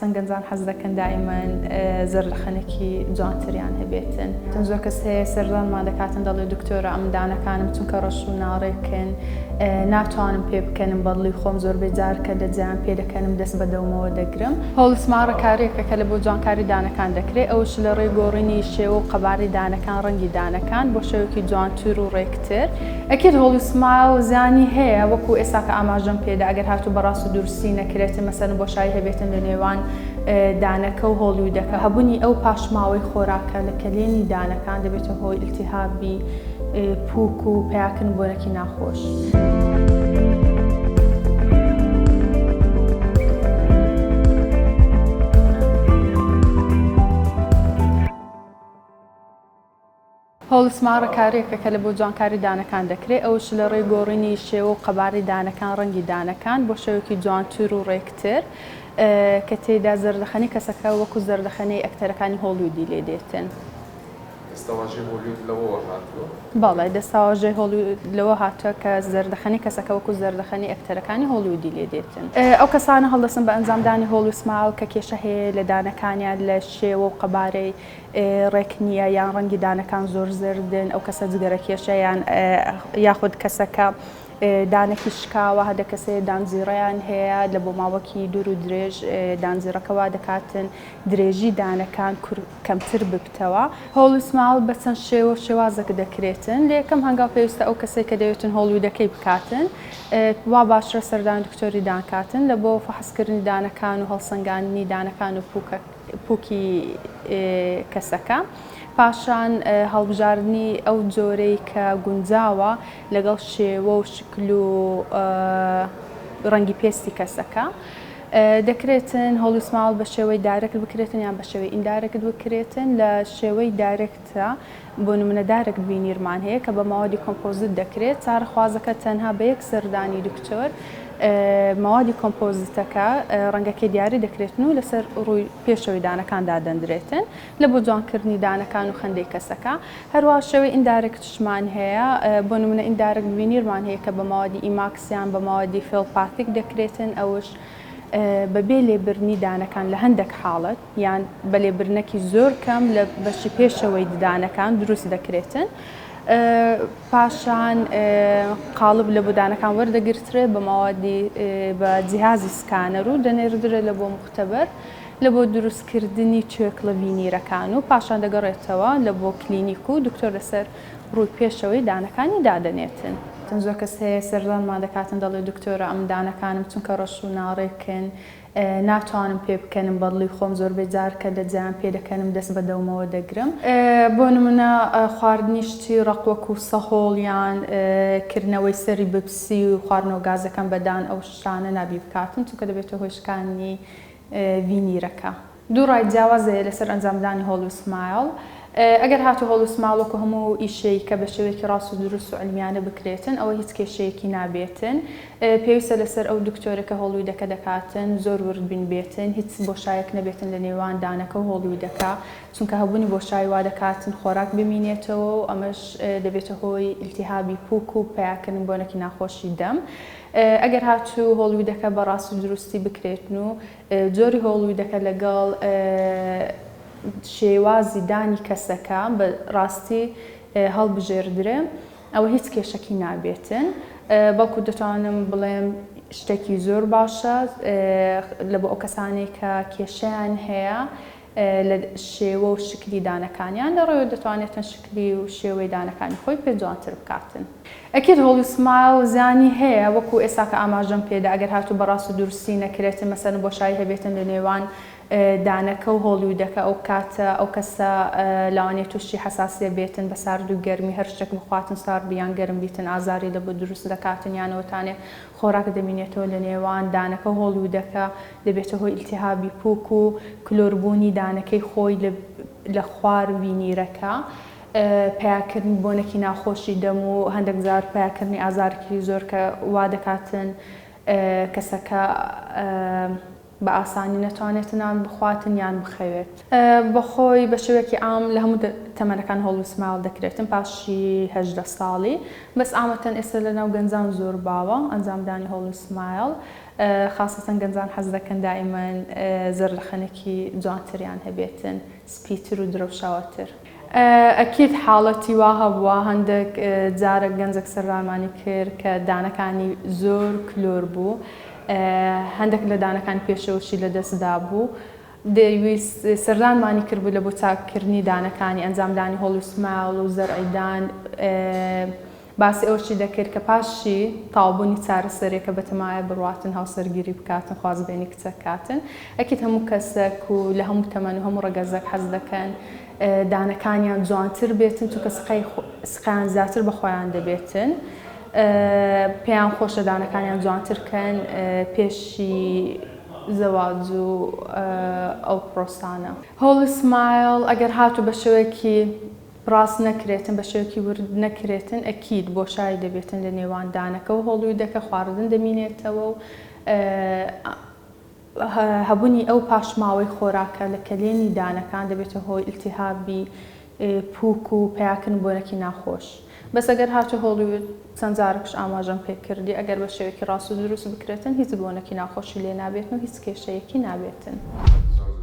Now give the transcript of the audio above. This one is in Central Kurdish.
خاستەن گەنجان حەز دەکەن دائیمەن زەردەخەنەکی جوانتریان هەبێتن. زۆر کەس هەیە سەردانمان دەکاتن دەڵێ دکتۆرە ئەم دانەکانم چونکە ڕەش و ناڕێکن ناتوانم پێ بکەنم بەدڵی خۆم زۆربەی جار کە لەجێیان پێ دەکەنم دەست بە دەومەوە دەگرم. Hollywood smile ڕێکاریەکە کە لە بۆ جوانکاری دانەکان دەکرێ ئەوش لە ڕێی گۆڕینی شێوە و قەبارەی دانەکان ڕەنگی دانەکان بۆ شێوەکی جوانتر و ڕێکتر. ئەکید Hollywood smile زیانی هەیە وەکو ئێستا کە ئاماژەم پێدا ئەگەر هاتوو بە ڕاست و دروستی نەکرێتن مەسەلەن بۆشایی هەبێتن لە نێوان دانەکە و هۆڵیودەکە هەبوونی ئەو پاشماوەی خۆراکە لە کەلێنی دانەکان دەبێتە هۆی ئیلتیهابی پووک و پەیاکردن بۆنەکی ناخۆش. Hollywood smile ڕێکاریەکە کە لە بۆ جوانکاری دانەکان دەکرێت، ئەوەش لە ڕێی گۆڕینی شێوە و قەبارەی دانەکان، ڕەنگی دانەکان بۆ شێوەیەکی جوانتر و ڕێکتر کە تێیدا زەردەخەنەی کەسەکە وەکو زەردەخەنەی ئەکتەرەکانی هۆڵیودی لێ دێتن. دەستەواژەی هۆڵیود لەوەوە هاتووە؟ بەڵێ، دەستەواژەی هۆڵیود لەوە هاتووە کە زەردەخەنەی کەسەکە وەکو زەردەخەنەی ئەکتەرەکانی هۆڵیودی لێ دێتن. ئەو کەسانە هەڵدەستن بە ئەنجامدانی Hollywood smile کە کێشە هەیە لە دانەکانیان لە شێوە و قەبارەی ڕێک نییە یان ڕەنگی دانەکان زۆر زەردن، ئەو کەسە جگەرەکێشە یان یاخود کەسەکە دانەکی شکاوە، هەندێک کەس هەیە دانزیڕەیان هەیە لە بۆ ماوەکی دوور و درێژ دانزیڕەکە وا دەکاتن درێژی دانەکان کەمتر ببتەوە. Hollywood smile بە چەند شێوە و شێوازێک دەکرێتن، لە یەکەم هەنگاو پێویستە ئەو کەسەی کە دەیەوێتن هۆڵیودەکەی بکاتن وا باشترە سەردانی دکتۆری دان کاتن لە بۆ فەحسکردنی دانەکان و هەڵسەنگاندنی دانەکان و پوکەکە. پوکی کەسەکە، پاشان هەڵبژاردنی ئەو جۆرەی کە گونجاوە لەگەڵ شێوە و شکل و ڕەنگی پێستی کەسەکە. دەکرێتن Hollywood smile بە شێوەی direct بکرێتن یان بە شێوەی indirect بکرێتن. لە شێوەی direct ە بۆ نمونە direct veneer مان هەیە کە بە مەوادی composite دەکرێت، چارەخوازەکە تەنها بە یەک سەردانی دکتۆر مەوادی composite ەکە ڕەنگەکەی دیاری دەکرێتن و لەسەر ڕووی پێشەوەی دانەکان دادەندرێتن لە بۆ جوانکردنی دانەکان و خەندەی کەسەکە. هەروەها شێوەی indirect شمان هەیە، بۆ نمونە indirect veneer مان هەیە کە بە مەوادی E-max یان بە مەوادی فێڵپاتیک دەکرێتن، ئەوش بەبێ لێبردنی دانەکان لە هەندێک حاڵەت. یان بە لێبرنەکی زۆر کەم لە بەشی پێشەوەی ددانەکان دروست دەکرێتن. پاشان قاڵب لە بۆ دانەکان وەردەگرترێت بە مەوادی بە جیهازی scanner و دەنێردرێت لە بۆ مختبەر لە بۆ دروستکردنی توێکڵە ڤینیرەکان و پاشان دەگەڕێتەوە لە بۆ کلینیک و دکتۆر لەسەر ڕووی پێشەوەی دانەکانی دادەنێتن. زۆر کەس هەیە سەردانمان دەکاتن دەڵێ دکتۆرە ئەم دانەکانم چونکە ڕەش و ناڕێکن ناتوانم پێ بکەنم بەدڵی خۆم زۆربەی جار کە لەجێیان پێ دەکەنم دەست بە دەومەوە دەگرم. بۆ نمونە خواردنی شتی ڕەق وەکو سەهۆڵ یان کردنەوەی سەری بپسی و خواردنەوە گازەکان بە دان ئەو شتانە نابی بکاتن چونکە دەبێتە هۆی شکانی ڤینیرەکە. دوو ڕای جیاواز هەیە لەسەر ئەنجامدانی Hollywood smile. ئەگەر هاتوو Hollywood smile وەکو هەموو ئیشێک کە بە شێوەیەکی ڕاست و دروست و عیلمیانە بکرێتن ئەوە هیچ کێشەیەکی نابێتن. پێویستە لەسەر ئەو دکتۆرە کە هۆڵیودەکە دەکاتن زۆر وردبین بێتن هیچ بۆشایەک نەبێتن لە نێوان دانەکە و هۆڵیودەکە چونکە هەبوونی بۆشای وادەکاتن خۆراک بمینێتەوە و ئەمەش دەبێتە هۆی ئیلتیهابی پوک و پەیاکردن بۆنەکی ناخۆشی دەم ئەگەر هاتوو هۆڵیودەکە بە ڕاست و دروستی بکرێتن و جۆری هۆڵیودەکە لەگەڵ شێوازی دانی کەسەکە بە ڕاستی هەڵبژێردرێ ئەوە هیچ کێشەکی نابێتن بەڵکو دەتوانم بڵێم شتێکی زۆر باشە لە بۆ ئەو کەسانەی کە کێشەیان هەیە لە شێوە و شکلی دانەکانیان لە ڕێوە دەتوانێتن شکلی و شێوەی دانەکانی خۆی پێ جوانتر بکاتن. ئەکید Hollywood smile زیانی هەیە وەکو ئێستا کە ئاماژەم پێدا ئەگەر هاتوو بە ڕاست و دروستی نەکرێتن مەسەلەن بۆشایی هەبێتن لە نێوان دانەکە و هۆڵیودەکە ئەو کاتە ئەو کەسە لەوانەیە توشی حەساسیە بێتن بە سارد و گەرمی هەر شتێک بخواتن سارد یان گەرم بیتن ئازاری لە بۆ دروست دەکاتن یان ئەوەتانێ خۆراک دەمینێتەوە لە نێوان دانەکە و هۆڵیودەکە دەبێتە هۆی ئیلتیهابی پوک و کلۆربوونی دانەکەی خۆی لە خوار ڤینیرەکە پەیاکردنی بۆنێکی ناخۆشی دەم و هەندێک جار پەیاکردنی ئازارێکی زۆر کە وا دەکاتن کەسەکە بە ئاسانی نەتوانێت نان بخواتن یان بخەوێت. بەخۆی بە شێوەیەکی عام لە هەموو تەمەنەکان Hollywood smile دەکرێتن پاشی 18 ساڵی بەس عامەتەن ئێستا لە ناو گەنجان زۆر باوە ئەنجامدانی Hollywood smile. خاسەتەن گەنجان حەز دەکەن دائیمەن زەردەخەنێکی جوانتریان هەبێتن، سپیتر و درەوشاوەتر. ئەکید حاڵەتی وا هەبووە هەندێک جارەک گەنجێک سەردانمانی کرد کە دانەکانی زۆر کلۆر بوو، هەندێک لە دانەکانی پێشەوەشی لەدەست دابوو، دەیویست سەردانمانی کردبوو لە بۆ چاککردنی دانەکانی، ئەنجامدانی Hollywood smile و زەرعی دان، باسی ئەوەشی دەکرد کە پاشی تەواوبوونی چارەسەریەکە بەتەمایە بڕواتن هاوسەرگیری بکاتن خوازبێنی کچەک کاتن ئەکید هەموو کەسەک و لە هەموو تەمەن و هەموو ڕەگەزەک حەز دەکەن دانەکانیان جوانتر بێتن چونکە سقەی سقەیان زیاتر بە خۆیان دەبێتن پێیان خۆشە دانەکانیان جوانتر کەن پێشی زەواج و ئەو پرۆسانە. Hollywood smile ئەگەر هاتوو بە شێوەیەکی ڕاست نەکرێتن بە شێوەکی ورد نەکرێتن ئەکید بۆشایی دەبێتن لە نێوان دانەکە و هۆڵیودەکە خواردن دەمینێتەوە و هەبونی ئەو پاشماوەی خۆراکە لە کەلێنی دانەکان دەبێتە هۆی ئیلتیهابی پوک و پەیاکردن بۆنەکی ناخۆش بەس ئەگەر هاتوو هۆڵیود چەند جارێکش ئاماژەم پێکردی ئەگەر بە شێوەکی ڕاست و دروست بکرێتن هیچ بۆنەکی ناخۆشی لێ نابێتن و هیچ کێشەیەکی نابێتن. زۆر.